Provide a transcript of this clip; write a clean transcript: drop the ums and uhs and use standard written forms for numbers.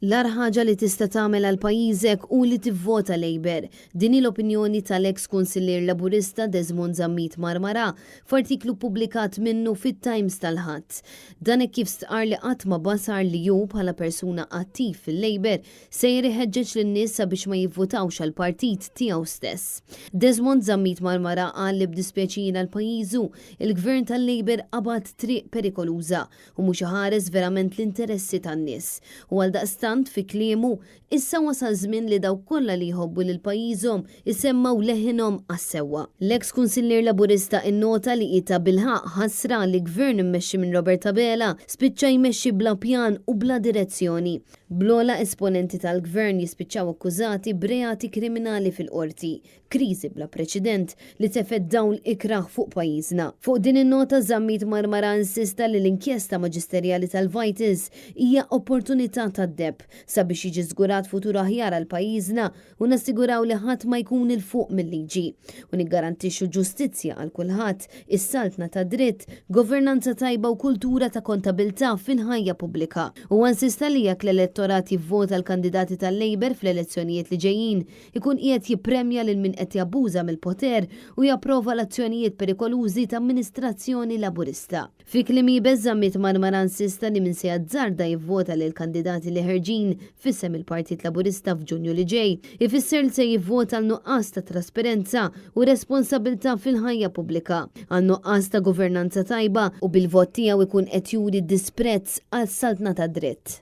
L-agħar ħaġa li tista' tagħmel għal pajjiżek hu li tivvota Labour. Din hi l-opinjoni tal-eks Kunsillier Laburista Desmond Zammit Marmara f'artiklu ppubblikat minnu fit-Times tal-Ħadd. Dan hekk kif stqarr li qatt ma basar li hu bħala persuna attiv fil-Labour sejjer iħeġġeġ lin-nies sabiex ma jivvotawx għall-partit tiegħu stess. Desmond Zammit Marmara qal li b'dispjaċir għal pajjiżu, il-Gvern tal-Labour qabad triq perikoluża u mhux iħares verament l-interessi tan-nies. U għaldaqstant, fi kliemu, issa wasal żmien li dawk kollha li jħobbu lil pajjiżhom isemmgħu leħinhom għas-sewwa. L-eks Kunsillier Laburista innota li hi tabilħaqq ħasra li Gvern immexxi minn Robert Abela spiċċa jmexxi bla pjan u bla direzzjoni, bl-ogħla esponenti tal-Gvern jispiċċaw akkużati b'reati kriminali fil-Qorti. kriżi bla preċedent li tefgħet dawl ikrah fuq pajjiżna. Fuq din in-nota Zammit Marmara insista li l-inkjesta maġisterjali tal-Vitals hija opportunità tad-deheb sabiex jiġi żgurat futur aħjar għal pajjiżna u nassiguraw li ħadd ma jkun 'il fuq mil-liġi u niggarantixxu ġustizzja għal kulħadd, is-saltna tad-dritt, governanza tajba u kultura ta' kontabilità fil-ħajja pubblika. Huwa insista li jekk l-elettorat jivvota l-kandidati tal-Labour fl-elezzjonijiet li ġejjin, ikun qiegħed jippremja lil min qed jabbuża mill-poter u japprova l-azzjonijiet perikolużi ta' amministrazzjoni Laburista. Fi kliem iebes Zammit Marmara insista li min se jazzarda jivvota lill-kandidati li ħerġin f'isem il-Partit Laburista f'Ġunju li ġej, ifisser li se jivvota għal nuqqas ta' trasperenza u responsabbiltà fil-ħajja pubblika, għal nuqqas ta' governanza tajba u bil-vot tiegħu jkun qed juri disprezz għas-saltna tad-dritt.